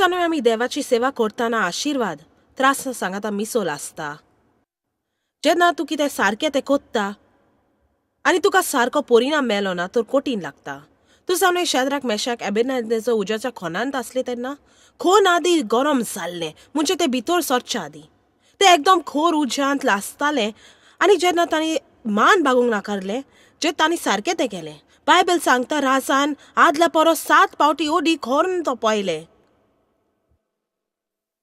जाणूय आमी देवाची सेवा करतना आशिर्वाद त्रास सांगाता मिसोल आसता. जेन्ना तूं कितें सारकें तें कोत्ता आनी तुका सारको परिणाम मेलो ना तर कठीण लागता. तूं जाणूय शेद्राक मेशाक एबेदनेगो उज्याच्या खोनांत आसले तेन्ना खोन आदी गरम जाल्लें, म्हणजे ते भितर सरच्या आदी ते एकदम खोर उज्यांत लासताले. आनी जेन्ना तांणी मान बागूंक नाकारलें, जे तांणी सारकें तें केलें, बायबल सांगता राजान आदल्या परस 7 पावटी ओडी खोरून तो पळयलें.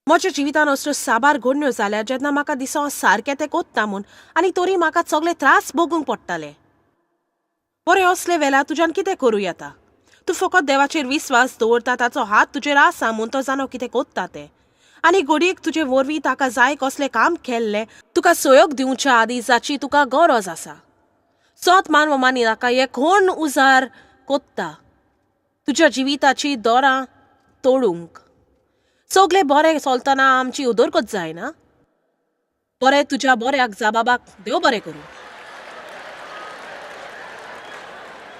म्हज्या जिवितान असल्यो साबार घडण्यो जाल्या जेन्ना म्हाका दिसो हांव सारकें तें कोत्ता म्हूण, आनी तरी म्हाका सगळे त्रास भोगूंक पडटाले. बरें, असले वेळार तुज्यान कितें करूं येता? तूं फकत देवाचेर विस्वास दवरता, ताचो हात तुजेर आसा म्हूण तो जाणो कितें कोत्ता तें, आनी घडयेक तुजे वरवीं ताका जाय कसलें काम केल्लें तुका सहयोग दिवच्या आदी जाची तुका गरज आसा. सत मानव मानी नाका हे कोण उजार कोत्ता तुज्या जिविताची दोरां तोडूंक. सगळे बरें चलतना आमची उदरगत जायना. बरें तुज्या बऱ्याक जा बाबाक, देव बरें करूं.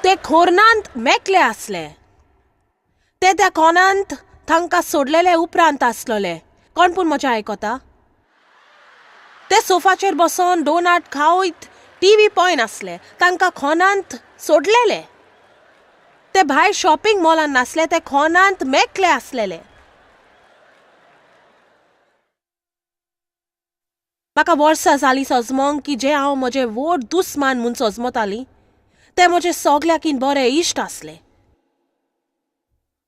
ते खोरनांत मेकले आसले, ते त्या कोणांत तांकां सोडलेले उपरांत आसलोले. कोण पूण म्हजें आयकता? ते सोफाचेर बसोन डोनाट खावयत टीव्ही पळयन आसले, तांकां खोनांत सोडलेले. ते भायर शॉपिंग मॉलान नासले, ते खोनांत मेकले आसलेले. म्हाका वर्सां जालीं सजमोंक की जे हांव म्हजें व्हड दुस्मान म्हूण सजमताली ते म्हजे सगल्याकीन बरे इश्ट आसले.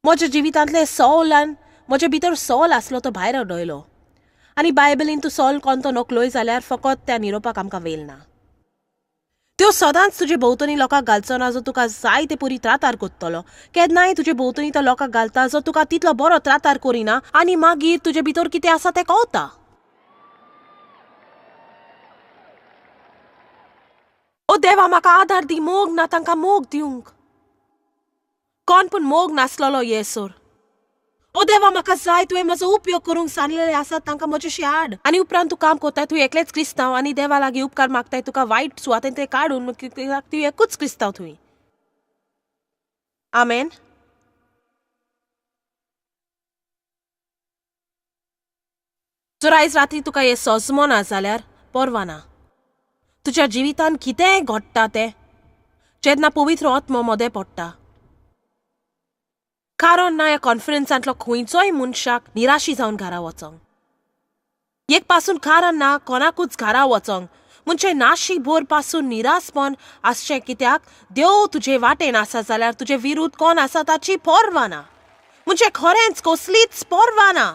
म्हज्या जिवितांतले सोलान म्हजे भितर सोल आसलो तो भायर उडयलो. आनी बायबलीन तूं सोल कोण तो नकलोय जाल्यार फकत त्या निरोपाक आमकां वेल ना. त्यो सदांच तुजे भोंवतणी लोकांक घालचो ना जो तुका जाय ते पुरी त्रातार कोत्तलो. केन्नाय तुजे भोंवतणी तो लोकांक घालता जो तुका तितलो बरो त्रातार करिना, आनी मागीर तुजे भितर कितें आसा तें कळटा. ओ देवा, म्हाका आदार दी, मोग ना तांकां मोग दिवंक. कोण पूण मोग नासलेलो येसर. ओ देवा, म्हाका जाय तुवें म्हजो उपयोग करूंक सांगलेले आसा तांकां म्हजेशी हाड. आनी उपरांत तूं काम कोत्ताय, तूं एकलेच क्रिस्तांव आनी देवा लागीं उपकार मागताय तुका वायट सुवातेन ते काडून, तूं एकूच क्रिस्तांव थंय. आमेन. जर आयज राती तुका हें सजमो ना जाल्यार परवा ना. तुज्या जिवितान कितेंय घडटा तें जेन्ना पवित्र आत्मो मदें पडटा. कारण ना ह्या कॉन्फरन्सांतलो खंयचोय मनशाक निराशी जावन घरा वचोंक एक पासून कारण ना कोणाकूच घरा वचोंक, म्हणजे नाशी भोर पासून निराशपण आसचें. कित्याक देव तुजे वाटेन आसा जाल्यार तुजे विरुद्ध कोण आसा ताची पर्वा ना, म्हणजे खरेंच कसलीच पर्वा ना.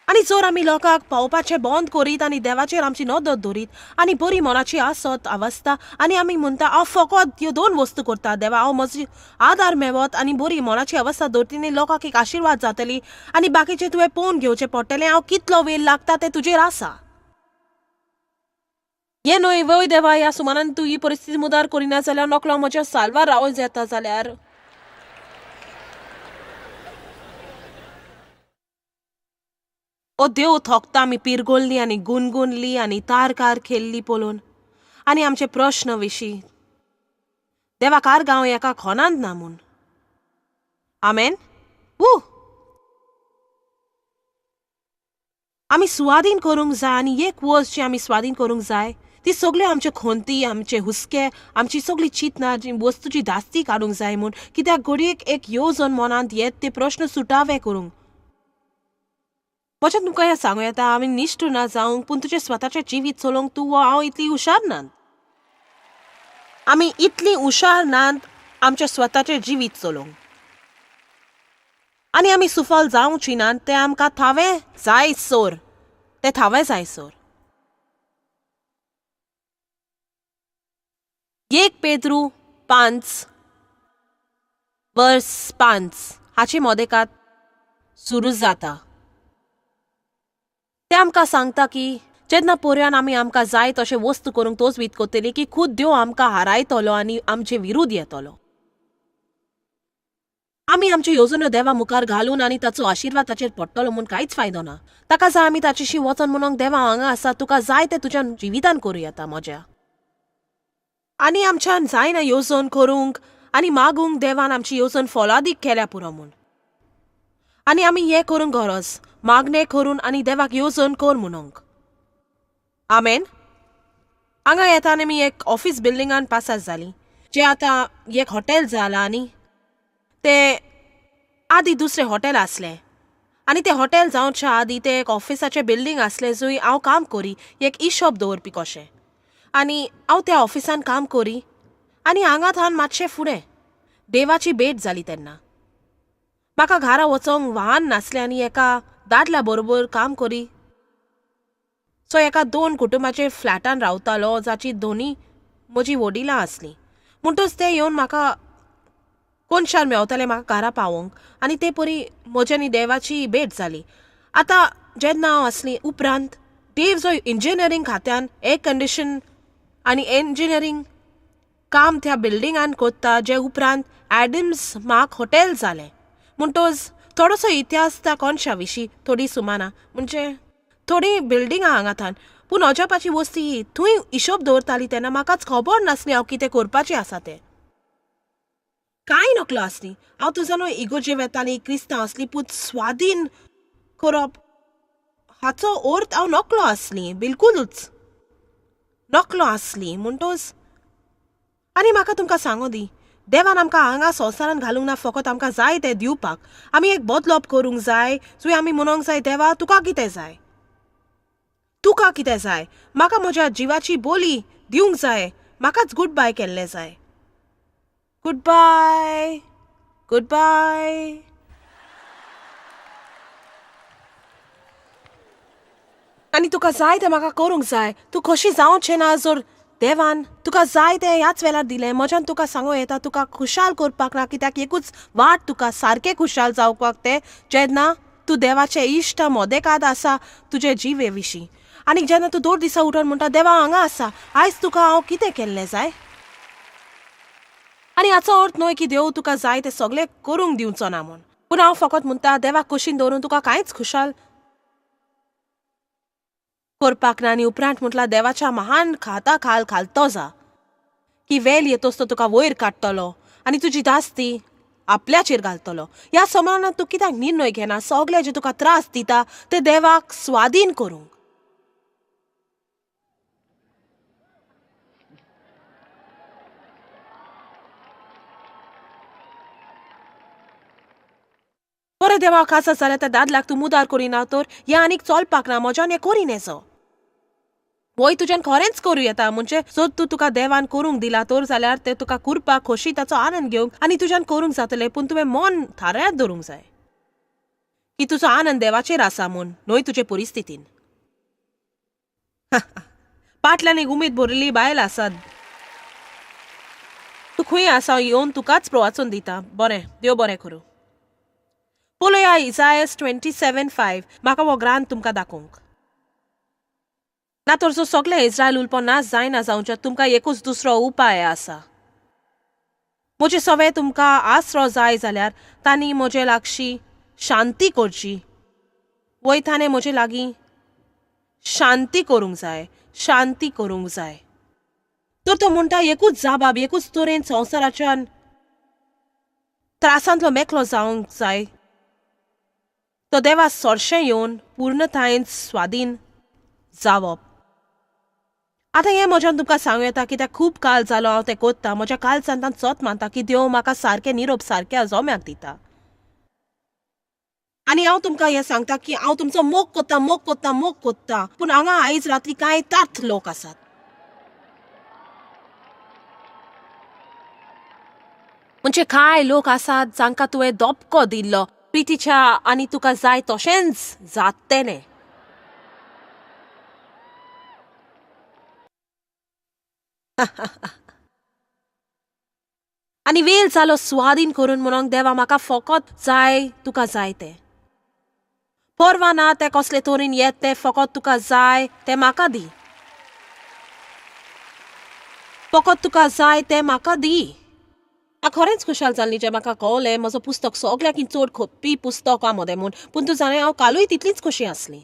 आनी जर आमी लोकांक पावपाचें बंद करीत आनी देवाचेर आमची नदर दवरीत आनी बरी मनाची आसत अवस्था, आनी आमी म्हणटा हांव फकत ह्यो 2 वस्तू करता, देवा हांव म्हजी आदार मेवत आनी बरी मनाची अवस्था दवरतली, लोकांक एक आशिर्वाद जातली आनी बाकीचें तुवें पळोवन घेवचें पडटलें. हांव कितलो वेळ लागता तें तुजेर आसा. हें न्हय वय देवा, ह्या सुमारान तूं ही परिस्थिती मुदार करिना जाल्यार नकलो म्हज्या साल्वार रावोन येता जाल्यार. ओ देव, थोकता आमी पिरगोल्ली आनी गुनगुनली आनी तारकार खेल्ली पळोवन आनी आमचे प्रश्न विशीं देवा कार गांव एका खोनांत ना म्हूण. आमेन. वू आमी सुवादीन करूंक जाय आनी एक वस्त जी आमी स्वादीन करूंक जाय ती सगळी आमचे खोंती, आमचे हुस्के, आमची सगळी चिंतना जी वस्तूची धास्ती काडूंक जाय म्हूण. कित्याक घडयेक एक येवजण मनांत येत ते प्रश्न सुटावे करूंक. म्हज्यान तुमकां हें सांगूं येता, आमी निश्ठूर ना जावंक, पूण तुजें स्वताचें जिवीत चलोवंक तूं वो हांव इतली हुशार नात. आमी इतली हुशार नात आमचें स्वताचें जिवीत चलोवंक, आनी आमी सुफल जावची नात तें आमकां थावें जाय सोर, तें थावें जाय सोर. 1 पेद्रू 5 वर्स 5 हाचे मदेकात सुरू जाता. ते आमकां सांगता की जेन्ना पोरयान आमी आमकां जाय तशें वस्तू करूंक तोच कोत्तली की खूद देव आमकां हारायतलो आनी आमचे विरुद्ध येतलो. आमी आमच्यो येवजण्यो देवा मुखार घालून आनी ताचो आशिर्वाद ताचेर पडटलो म्हूण कांयच फायदो ना. ताका जाय आमी ताचेशी वचोन म्हणूंक देवा हांगा आसा, तुका जाय तें तुज्या जिवितान करूं येता म्हज्या. आनी आमच्यान जायना येवजण करूंक आनी मागूंक देवान आमची येवजण फलादीक केल्या पुरो म्हूण. आनी आमी हें करूंक गरज मागणें करून आनी देवाक येवजण कर म्हणूंक. आमेन. हांगा येता आनी आमी एक ऑफिस बिल्डिंगान पासार जाली, जें आतां एक हॉटेल जालां आनी तें आदी दुसरें हॉटेल आसलें. आनी तें हॉटेल जावच्या आदी तें एक ऑफिसाचें बिल्डींग आसलें जंय हांव काम करी, एक इशॉप दवरपी कशें. आनी हांव त्या ऑफिसान काम करी आनी हांगा थावन मातशें फुडें देवाची भेट जाली. तेन्ना म्हाका घरा वचोंक वाहन नासलें आनी एका दादल्या बरोबर काम करी सो एका 2 कुटुंबाचे फ्लॅटान रावतालो, जाची दोनी म्हजी वडिलां आसलीं. म्हणटच ते येवन म्हाका कोनशार मेवताले म्हाका घरा पावोवंक आनी ते परी म्हज्या आनी देवाची भेट जाली. आतां जेन्ना हांव आसली उपरांत देव जो इंजिनियरींग खात्यान एअर कंडिशन आनी इंजिनियरींग काम त्या बिल्डिंगान कोत्ता, जे उपरांत एडम्स मार्क हॉटेल जालें. म्हणटच थोडोसो इतिहास त्या कोनशा विशीं थोडी सुमाना, म्हणजे थोडी बिल्डिंगां हांगा थावन. पूण अजापाची वस्ती ही, थंय हिशोब दवरताली तेन्ना म्हाकाच खबर नासली हांव कितें करपाचें आसा तें. कांय नकलो आसली. हांव तुजा न्हय इगोर्जे वेताली, क्रिस्तांव आसली, पूण स्वाधीन करप हाचो अर्थ हांव नकलो आसली, बिलकुलूच नकलो आसली. म्हणटच आनी म्हाका तुमकां सांगो दी, देवान आमकां हांगा संवसारान घालूंक ना फकत आमकां जाय तें दिवपाक. आमी एक बदलप करूंक जाय, जंय आमी म्हणूंक जाय देवा तुका कितें जाय, तुका कितें जाय, म्हाका म्हज्या जिवाची बोली दिवंक जाय, म्हाकाच गुड बाय केल्लें जाय. गुड बाय, गुड बाय. आनी तुका जाय तें म्हाका करूंक जाय. तूं खोशी जावचें ना जर देवान तुका जाय तें ह्याच वेळार दिलें. म्हज्यान तुका सांगू येता तुका खुशाल करपाक ना, कित्याक एकूच वाट तुका सारकें खुशाल जावपाक तें जेन्ना तूं देवाचे इश्ट मोदेकाद आसा तुजे जिवे विशीं. आनी जेन्ना तूं 2 दिसा उठून म्हणटा देवा हांगा आसा, आयज तुका हांव कितें केल्लें जाय. आनी हाचो अर्थ न्हय की देव तुका जाय तें सगळें करूंक दिवचो ना म्हूण, पूण हांव फकत म्हणटा देवाक कुशीन दवरून तुका कांयच खुशाल करपाक ना. आनी उपरांत म्हटल्यार देवाच्या महान खाता खाल घालतो जा की वेल येतोच तो तुका वयर काडटलो आनी तुजी दास्ती आपल्याचेर घालतलो. ह्या समानान तूं कित्याक निर्णय घेना सगळे जे तुका त्रास दिता ते देवाक स्वाधीन करूंक. बरें देवाक आसा जाल्यार त्या दादल्याक तूं मुदार करिना तर हें आनीक चलपाक ना, म्हज्यान हें करिनेसो. वय तुज्यान खरेंच करूं येता, म्हणजे जर तूं तुका देवान करूंक दिला तर जाल्यार तें तुका करपाक खोशी ताचो आनंद घेवंक आनी तुज्यान करूंक जातलें. पूण तुवें मन थारायत दवरूंक जाय की तुजो आनंद देवाचेर आसा म्हूण, न्हय तुजे परिस्थितीन. पाटल्यान एक उमेद भरिल्ली बायल आसा, तूं खंय आसा येवन तुकाच प्रवाचून दिता. बरें, देव बरें करूं. पळया इजायस 27:5, म्हाका हो ग्रांथ तुमकां दाखोवंक ना तर जो सगळे इस्रायल उलपो नाश जायना जावच्या तुमकां एकूच दुसरो उपाय आसा. म्हजे सवे तुमकां आसरो जाय जाल्यार तांणी म्हजे लागशी शांती करची, वय ताणें म्हजे लागीं शांती करूंक जाय, शांती करूंक जाय. तर तो म्हणटा एकूच जाबाब, एकूच तरेन संवसाराच्यान त्रासांतलो मेकळो जावंक जाय, तो देवा सोरशें येवन पूर्णतायेन स्वाधीन जावप. आतां हें म्हज्यान तुमकां सांगूं येता कित्याक खूब काल जालो हांव तें कोत्ता. म्हज्या काळजांत चोत मानता की देव म्हाका सारकें निरोप सारक्या जोम्याक दिता. आनी हांव तुमकां हें सांगता की हांव तुमचो मोग कोत्ता, मोग कोत्ता, मोग कोत्ता, पूण हांगा आयज रात्री कांय तार्थ लोक आसात. म्हणजे कांय लोक आसात जांकां तुवें धपको दिल्लो प्रितीच्या आनी तुका जाय तशेंच जातलें. आनी वेळ जालो स्वाधीन करून म्हणूंक देवा म्हाका फकत जाय तुका जाय तें, परवा ना तें कसले तरेन येत तें, फकत तुका जाय तें म्हाका दी, फकत तुका जाय तें म्हाका दी. हांव खरेंच खुशाल जाल्ली जें म्हाका कळ्ळें म्हजो पुस्तक सगळ्याकी चड खपी पुस्तकां मदें म्हूण, पूण तूं जाणा हांव कालूय तितलीच खोशी आसली.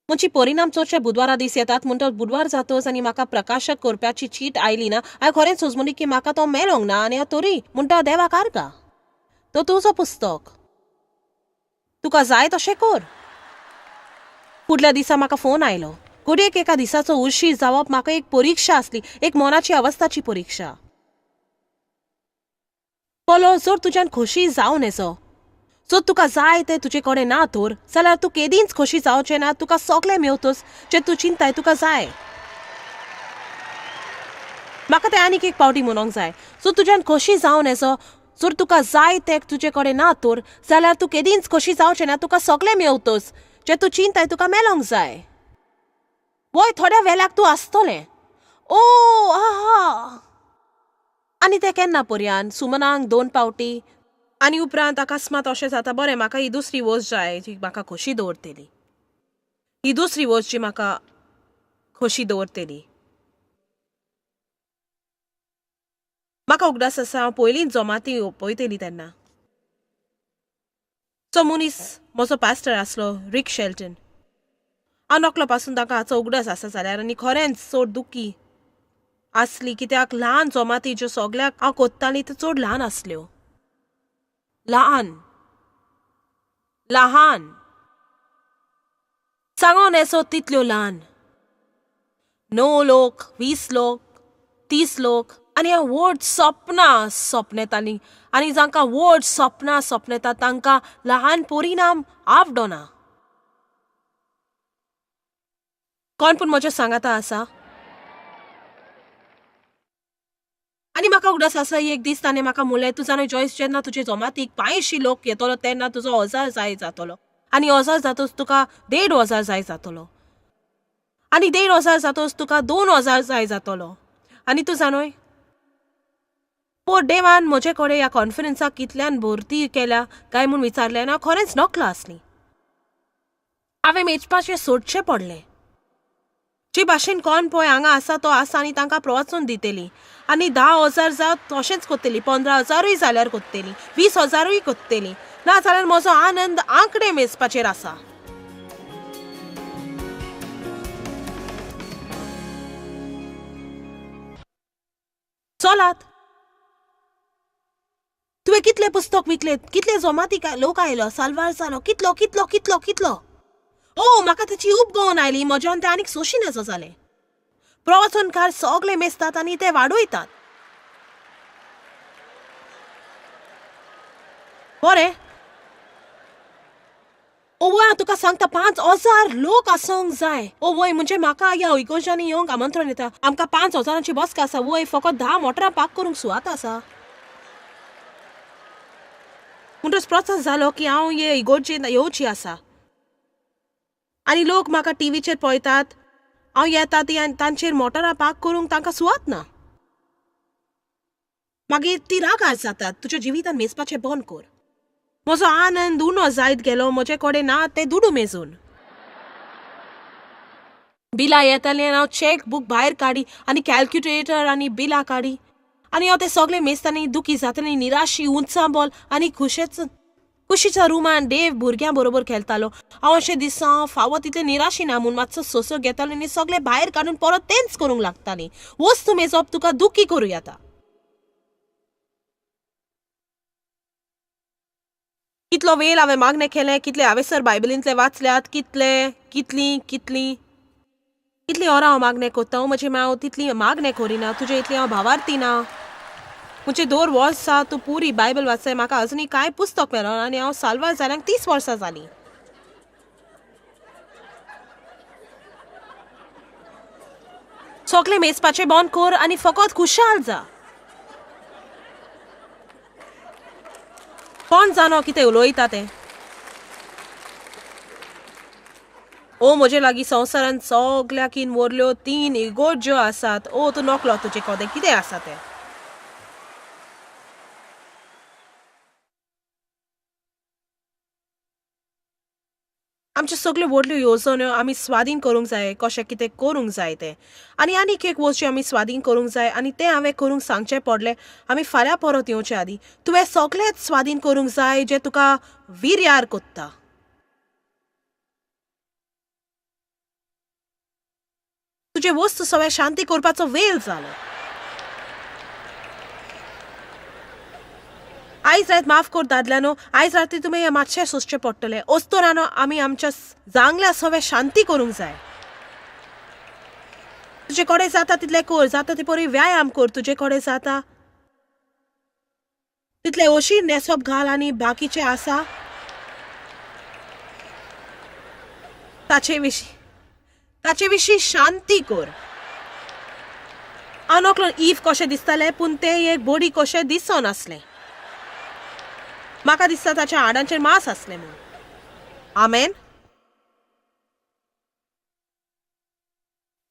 म्हणजे परिणाम चडशे बुधवारा दीस येतात म्हणटच बुधवार जातच आनी म्हाका प्रकाशक करप्याची चीट आयली ना. हांवें खरेंच सोजमली की म्हाका तो मेळोंक ना आनी हांव तरी म्हणटा देवा कारगा तो तुजो पुस्तक तुका जाय तशें कर. फुडल्या दिसा म्हाका फोन आयलो. घडयेक एका दिसाचो उशीर जावप म्हाका एक परिक्षा आसली, एक मनाची अवस्थाची परिक्षा. पलो, जर तुज्यान खोशी जावन येचो, जर तुका जाय तें तुजे कडेन ना तर जाल्यार तूं केदींच खोशी जावचें ना. तुका सगळें मेवतच जें तूं चिंताय तुका जाय. म्हाका तें आनीक एक पावटी म्हणोंक जाय. जर तुज्यान खोशी जावन येचो, जर तुका जाय तें तुजे कडेन ना तर जाल्यार तूं केदींच खोशी जावचें ना. तुका सगळें मेवतच जें तूं चिंताय तुका मेलोंक जाय. वय, थोड्या वेळाक तूं आसतलें. ओ आहा. आनी तें केन्ना पर्यान सुमनांक 2 पावटी. आनी उपरांत अकस्मात अशें जाता, बरें म्हाका ही दुसरी वस्त जाय जी म्हाका खोशी दवरतली, ही दुसरी वस्त जी म्हाका खोशी दवरतली. म्हाका उगडास आसा हांव पयलींच जमाती पळयतली तेन्ना. तो मनीस म्हजो पास्टर आसलो, रिक शेल्टन. हांव नकलो पासून ताका हाचो उगडास आसा जाल्यार. आनी खरेंच चड दुखी आसली कित्याक ल्हान जमाती ज्यो सगळ्याक हांव कोत्ताली त्यो चड ल्हान आसल्यो. ल्हान ल्हान सांगोन येसो तितल्यो ल्हान. 9 लोक, 20 लोक, 30 लोक. आनी हांव व्हड सपनां सपनेतालीं. आनी जांकां व्हड सपनां सपनेता तांकां ल्हान परिणाम आवडना. कोण पूण म्हज्या सांगाता आसा. आनी म्हाका उगडास आसा एक दीस ताणें म्हाका म्हणलें, तूं जाणा जॉयस, जेन्ना तुजे जमातीक 500 लोक येतलो तेन्ना तुजो 1000 जाय जातलो. आनी 1000 जातच तुका 1500 जाय जातलो. आनी 1500 जातच तुका 2000 जाय जातलो. आनी तूं जाणोय, पोर देवान म्हजे कडेन ह्या कॉन्फरन्साक कितल्यान भरती केल्या काय म्हूण विचारलें ना. खरेंच नकलो आसली. हांवें मेजपाचें सोडचें पडलें. जे भाशेन कोण पळय हांगा आसा तो आसा आनी तांकां प्रवचन दितली. आनी 10,000 जावं तशेंच कोत्तली, 15,000 जाल्यार कोत्तली, 20,000 कोत्तली. ना जाल्यार म्हजो आनंद आंकडे मेजपाचेर आसा. चलात, तुवें कितले पुस्तक विकले, कितले जमाती लोक आयलो, साल्वार जालो, कितलो कितलो कितलो कितलो. ओ म्हाका ताची उपगोवन आयली. म्हज्यान तें आनीक सोशी नजो जालें. प्रवचनकार सगळे मेजतात आनी ते वाडयतात. बरें, ओवय हांव तुका सांगता, 5,000 लोक आसूंक जाय. ओवय म्हणजे म्हाका ह्या इगोर्जांनी येवंक आमंत्रण येता. आमकां 5,000 बसका आसा. वय फकत 10 मोटरां पार्क करूंक सुवात आसा. म्हणटच प्रोत्साहन जालो की हांव हे इगोर्जेन येवची आसा. आनी लोक म्हाका टीव्हीचेर पळयतात. हांव येता ती आनी तांचेर मोटरां पार्क करूंक तांकां सुवात ना. मागीर ती रागार जातात. तुज्या जिवितान मेजपाचें बंद कर. म्हजो आनंद उणो जायत गेलो. म्हजे कडेन ना ते दुडू मेजून. बिलां येतालीं आनी हांव चॅक बूक भायर काडी आनी कॅल्क्युलेटर आनी बिलां काडी. आनी हांव ते सगळे मेजतालीं. दुखी जातालीं, निराशी, उंचाबोल आनी खुशेच. कुशीच्या रुमान देव भुरग्यां बरोबर खेळटालो. हांव अशें दिसा फावो तितलें निराशी ना म्हूण मातसो सोंसो घेतालो आनी सगळें भायर काडून परत तेंच करूंक लागतालीं. वस्तू मेजप तुका दुखी करूं येता. कितलो वेळ हांवें मागणें केलें, कितले हांवें बायबलींतले वाचल्यात, कितले कितलीं कितलीं कितलीं वरां हांव मागणें कोत्ता. म्हजें हांव तितली मागणें करिना, तुजे इतली हांव भावार्थी ना. म्हणजे 2 वर्सां तूं पुरी बायबल वाचताय. म्हाका अजुनूय कांय पुस्तक मेळना आनी हांव साल्वार जाल्यांक 30 वर्सां जालीं. सगळें मेजपाचें बंद कर आनी फकत खुशाल जा. कोण जाणो कितें उलयता तें. ओ म्हजे लागीं संवसारांत सगल्याकीन व्हडल्यो 3 इगोर्ज्यो आसात. ओ तूं नकलो तुजे कडेन कितें आसा तें. आमच्यो सगल्यो व्हडल्यो येवजण्यो आमी स्वादीन करूंक जाय, कशें कितें करूंक जाय तें. आनी आनीक एक वस्तू आमी स्वादीन करूंक जाय आनी तें हांवें करूंक सांगचें पडलें. आमी फाल्यां परत येवचे आदीं तुवें सगळेंच स्वादीन करूंक जाय जें तुका विर्यार कोत्ता. तुजे वस्तू सगळें शांती करपाचो वेळ जालो. आयज रात माफ कर दादल्यानो, आयज राती तुमी हें मातशें सोंसचें पडटलें. ओस्तोरानो आमी आमच्या जांगल्या सवें शांती करूंक जाय. तुजे कडेन जाता तितलें कर, जाता ते परी व्यायाम कर, तुजे कडेन जाता तितलें अशी न्हेसप घाल आनी बाकीचें आसा ताचे विशीं शांती कर. आनोकलो if कशें दिसतालें, पूण तें एक बोडी कशें दिसनासलें. म्हाका दिसता ताच्या हाडांचेर मांस आसलें म्हूण. आमेन.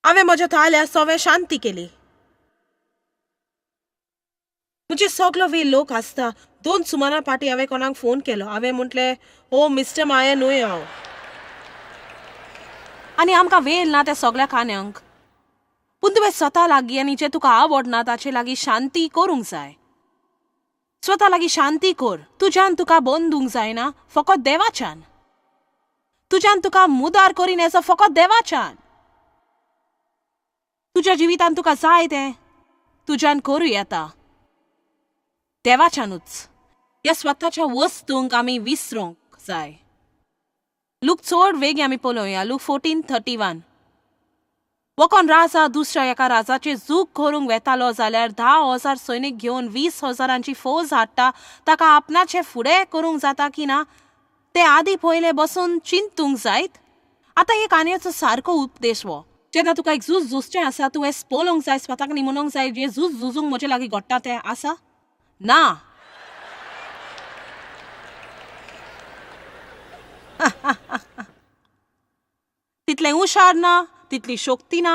हांवें म्हज्या थाल्या सवें शांती केली. म्हजे सगलो वेळ लोक आसता. 2 सुमारा पाटी हांवें कोणाक फोन केलो. हांवें म्हटलें, ओ मिस्टर माया न्हय हांव. आनी आमकां वेळ ना त्या सगळ्या काण्यांक. पूण तुवें स्वता लागीं आनी जें तुका आवडना ताचे लागीं शांती करूंक जाय. स्वता लागीं शांती कर. तुज्यान तुका बंदूंक जायना, फकत देवाच्यान. तुज्यान तुका मुदार करीन येसो फकत देवाच्यान. तुज्या जिवितान तुका जाय तें तुज्यान करूं येता, देवाच्यानूच. ह्या स्वताच्या वस्तूंक आमी विसरूंक जाय. लूक चड वेगीं आमी पळोवया. लूक 14:31. वकोन राजा दुसऱ्या एका राजाचे झूक करूंक वेतालो जाल्यार 10,000 सैनीक घेवन 20,000 फौज हाडटा. ताका आपणाचें फुडें करूंक जाता की ना तें आदी पयलें बसून चिंतूंक जायत. आतां हे काणयेचो सारको उपदेश हो. जेन्ना तुका एक झूज झुजचें आसा, तुवें पळोवंक जाय, स्वताक निमणोंक जाय, जें झूज झुजूंक म्हजे लागीं घडटा तें आसा ना. तितलें हुशार ना, तितली शक्ती ना.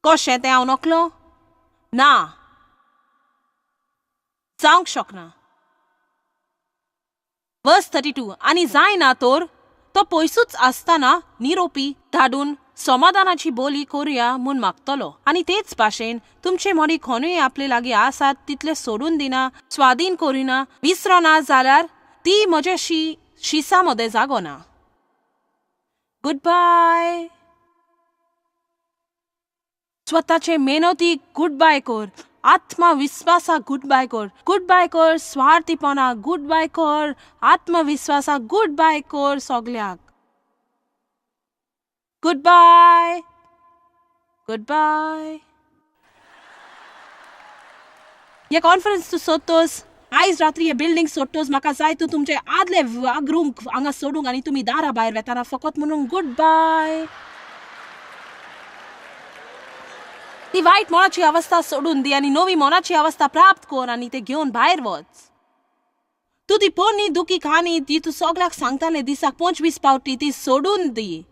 कशें तें हांव नकलो ना, जावंक शकना. वर्स 32. आनी जायना तर तो पयसूच आसतना निरोपी धाडून समाधानाची बोली करुया म्हूण मागतलो. आनी तेच भाशेन तुमचे मदीं कोणूय आपले लागीं आसात तितले सोडून दिना, स्वाधीन करिना, विसरना जाल्यार ती म्हज्या शिसा मदें जागो ना. Good bye. स्वताचे मेहनतीक गुड बाय कर, आत्मविस्वासाक गुड बाय कर, गुड बाय कर स्वार्थीपणाक, गुड बाय कर आत्मविस्वासाक, गुड बाय कर सगल्याक. Good bye, good bye. हे कॉन्फरन्स तूं सोदतोस, आयज रात्री हे बिल्डींग सोडटोस, म्हाका जाय तूं तुमचे आदले वागरूंक हांगा सोडूंक आनी तुमी दारा भायर वेतना फकत म्हणून गुड बाय. ती वायट मनाची अवस्था सोडून दी आनी नवी मनाची अवस्था प्राप्त कर आनी ते घेवन भायर वच. तूं ती पोरणी दुखी काणी ती तूं सगल्याक सांगताले दिसाक 25 पावटी ती सोडून दी.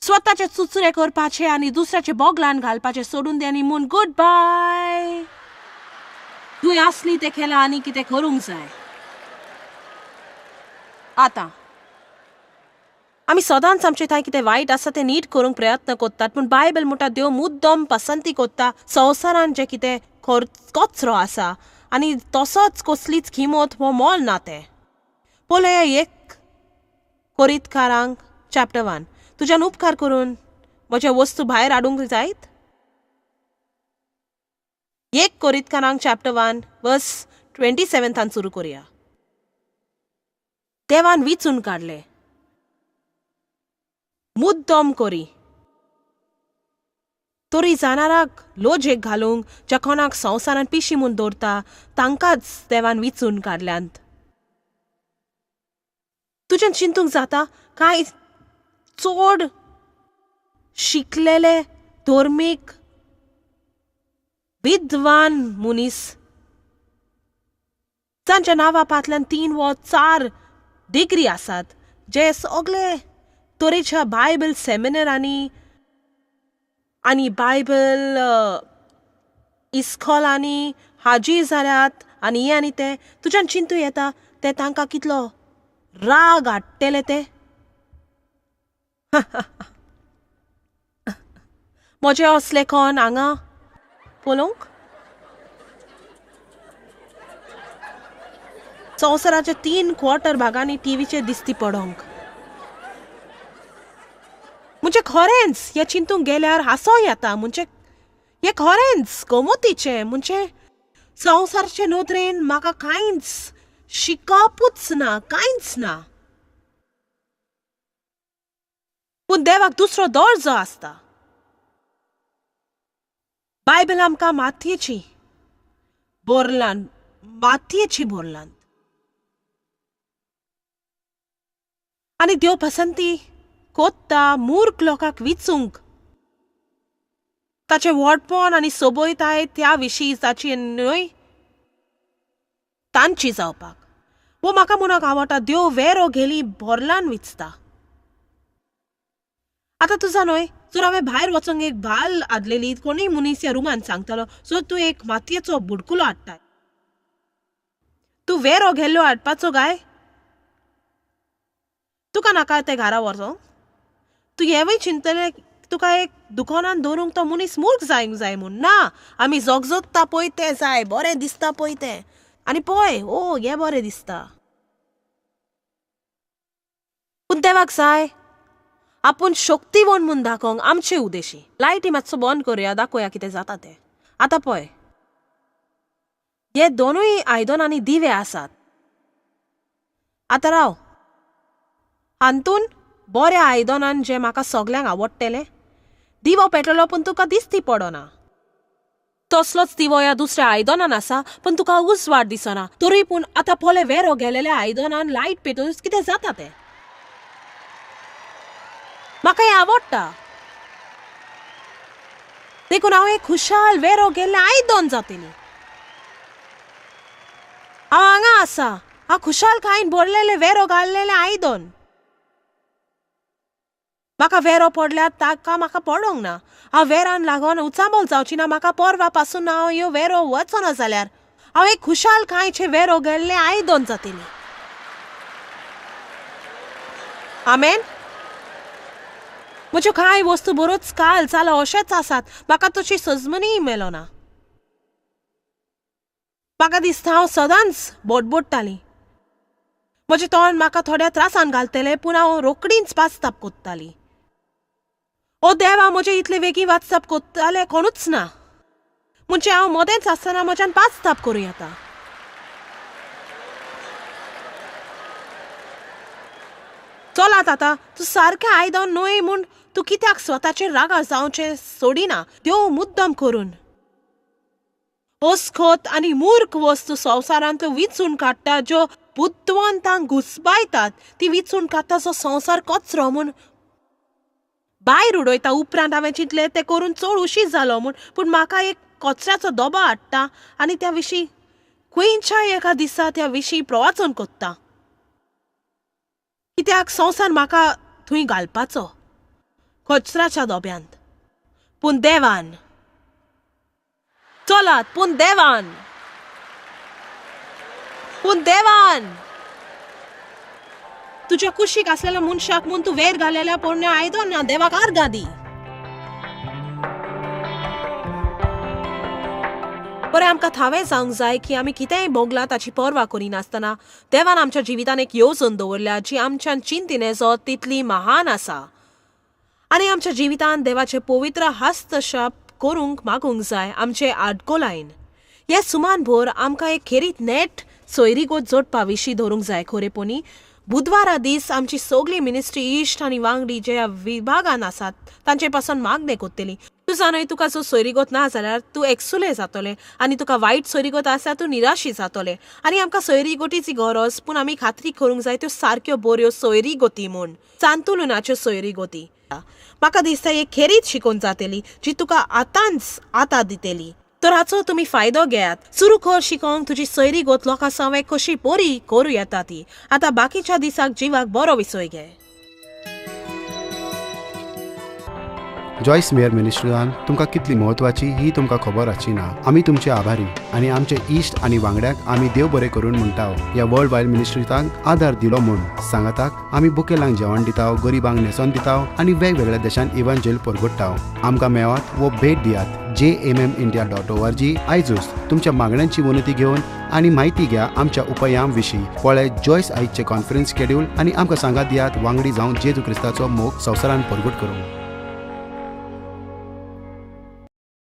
स्वताचे चुचुरे करपाचे आनी दुसऱ्याचे बोगलान घालपाचे सोडून दी आनी म्हूण गुड बाय. तुवें आसली तें केलां आनी कितें करूंक जाय. आतां आमी सदांच आमचे थंय कितें वायट आसा तें नीट करूंक प्रयत्न करतात, पूण बायबल म्हणटा देव मुद्दम पसंती करता संवसारान जें कितें कचरो आसा आनी तसोच कसलीच किंमत हो मोल ना तें. पळया 1 कोरिंथकारांक चॅप्टर 1. तुज्यान उपकार करून म्हज्या वस्तू भायर हाडूंक जायत. 1 कोरिंथकारांक चॅप्टर 1 वर्स 27 सुरू करुया. देवान विचून काडले, मुद्दम करी तरी जाणाराक लोजेक घालूंक ज्या कोणाक संवसारान पिशी म्हूण दवरता तांकांच देवान विचून काडल्यांत. तुज्यान चिंतूंक जाता कांय चड शिकलेले धर्मीक विद्वान मनीस जांच्या नांवा पांतल्यान 3 वा 4 डिग्री आसात, जे सगळे तरेच्या बायबल सेमिनारांनी आनी बायबल इस्कॉलांनी हाजीर जाल्यात आनी हें आनी तें. तुज्यान चिंतू येता तें तांकां कितलो राग हाडटले ते. म्हजें असलें कोण हांगा पळोवंक संवसाराच्या 3 क्वॉर्टर भागांनी टीव्हीचेर दिसती पडोंक. म्हणजे खरेंच हें चिंतूंक गेल्यार हांसो येता. म्हणजे हें खरेंच गमतीचें. म्हणजे संवसारचे नदरेन म्हाका कांयच शिकपूच ना, कांयच ना. पूण देवाक दुसरो दर्जो आसता. बायबल आमकां मातयेची बोरलान, मातयेची बोरलान आनी देव पसंती कोत्ता मूर्ख लोकांक विचूंक. ताचें व्हडपण आनी सोबयताय त्या विशीं ताची न्हय तांची जावपाक. वो म्हाका म्हणूंक आवडटा, देव वेरो घेली बोरलान विचता. आतां तुजा न्हय, जर हांवें भायर वचोंक एक भाल आदलेली, कोणूय मनीस ह्या रुमान सांगतालो, सो तूं एक मातयेचो बुडकुलो हाडटा, तूं वेरो गेल्लो हाडपाचो गाय, तुका नाका तें घरा व्हरचो. तूं हेंवूय चिंतलें तुका एक दुकानान दवरूंक तो मनीस मूर्ख जायंक जाय म्हूण. ना, आमी जोगजोगता पळय तें जाय, बरें दिसता पळय तें, आनी पळय ओ हें बरें दिसता. पूण देवाक जाय आपूण शक्तीवंत म्हूण दाखोवंक आमचे उदेशी. लायटी मातसो बंद करुया, दाखोवया कितें जाता तें. आतां पळय, हे दोनूय आयदनांनी दिवे आसात. आतां राव, हातून बऱ्या आयदनान जें म्हाका सगल्यांक आवडटलें, दिवो पेटलो पूण तुका दिसती पडना. तसलोच दिवो ह्या दुसऱ्या आयदनान आसा पूण तुका उजवाड दिसना. तरी पूण आतां पळय, वेरो गेलेल्या आयदनान लायट पेटोवच कितें जाता तें. म्हाका हें आवडटा, देखून हांव एक खुशाल वेरो गेल्लें आयदन जातली. हांव हांगा आसा, हांव खुशालकायेन भरलेलें वेरो घाल्लेलें आयदन. म्हाका वेरो पडल्यार ताका म्हाका पडोंक ना. हांव वेरान लागून उचांबळ जावची ना. म्हाका परवा पासून हांव ह्यो वेरो वचना जाल्यार हांव एक खुशालकायेचें वेरो गेल्लें आयदन जातली. आमेन. म्हज्यो कांय वस्तू बरोच काल जालो अशेंच आसात, म्हाका तशी सजमनीय मेळना. म्हाका दिसता हांव सदांच बोटबोट्टालीं. म्हजें तोंड म्हाका थोड्या त्रासान घालतलें, पूण हांव रोकडींच वाचताप कोत्तालीं. ओ देवा, म्हजें इतले वेगीं वाचताप कोत्तालें कोणूच ना. म्हणजे हांव मदेंच आसतना म्हज्यान पाचताप करूं येता. चलात आतां, तूं सारकें आयदन न्हय म्हूण तूं कित्याक स्वताचेर रागार जावचें सोडिना. देव मुद्दम करून अस्खत आनी मूर्ख वस्तू संवसारांतल्यो विचून काडटा, ज्यो बुद्धवंतांक घुसपायतात ती विचून काडटा, जो संवसार कचरो म्हूण भायर उडयता. उपरांत हांवें चिंतलें तें करून चड उशीर जालो म्हूण, पूण म्हाका एक कचऱ्याचो दबो हाडटा आनी त्या विशीं खंयच्याय एका दिसा त्या विशीं प्रवाचन कोत्ता. कित्याक संवसार म्हाका थंय घालपाचो कचऱ्याच्या दोब्यांत. पूण देवान, चलात, पूण देवान, पूण देवान तुज्या कुशीक आसलेल्या मनशाक म्हूण तूं वेर घालेल्या पोरण्या आयदन ना देवाक आर्गां दी. बरें, आमकां थावें जावंक जाय की आमी कितेंय भोगलां ताची पर्वा करिनासतना देवान आमच्या जिवितान एक येवजण दवरल्या जी आमच्यान चिंतिने जो तितली महान आसा. आनी आमच्या जिवितान देवाचें पवित्र हस्तक्षेप करूंक मागूंक जाय आमचे आडकोलायन. हे सुमान भर आमकां एक खेरीत नेट सोयरीगत जोडपा विशीं धरूंक जाय. खरेपणी बुधवारा दीस आमची सगळी मिनिस्ट्री इश्ट आनी वांगडी जे ह्या विभागान आसात तांचे पासून मागणें कोत्तली. तूं जाणय, तुका जो सोयरीगत ना जाल्यार तूं एकसुलें जातलें आनी तुका वायट सोयरीगत आसल्यार तूं निराशी जातलें. आनी आमकां सोयरीगतीची गरज, पूण आमी खात्री करूंक जाय त्यो सारक्यो बऱ्यो सोयरीगती म्हूण, सांतुलनाच्यो सोयरीगती. म्हाका दिसता एक खेरीत शिकोवन जातली जी तुका आतांच आतां दितली. तर हाचो तुमी फायदो घेयात. सुरू कर शिकोवंक तुजी सोयरीगत लोकां सवें कशी बरी करूं येता ती. आतां बाकीच्या दिसाक जिवाक बरो विसय घे. जॉयस मेयर मिनिस्ट्रीन तुमकां कितली म्हत्वाची ही तुमकां खबर आसची ना. आमी तुमचे आभारी आनी आमचे इश्ट आनी वांगड्यांक आमी देव बरें करून म्हणटा. ह्या वर्ल्ड वायड मिनिस्ट्रींत आदार दिलो म्हूण सांगाताक आमी बुकेलांक जेवण दिता, गरिबांक न्हेसोन दिता आनी वेगवेगळ्या देशांत इव्हांजेल परगट्टा. आमकां मेळात वो भेट दियात jmmindia.org. आयजूच तुमच्या मागण्यांची विनंती घेवन आनी म्हायती घ्या आमच्या उपायां विशीं. पळय जॉयस आयजचें कॉन्फरन्स शेड्यूल आनी आमकां सांगात दियात वांगडी जावन जेजू क्रिस्ताचो मोग संवसारान परगट करूंक.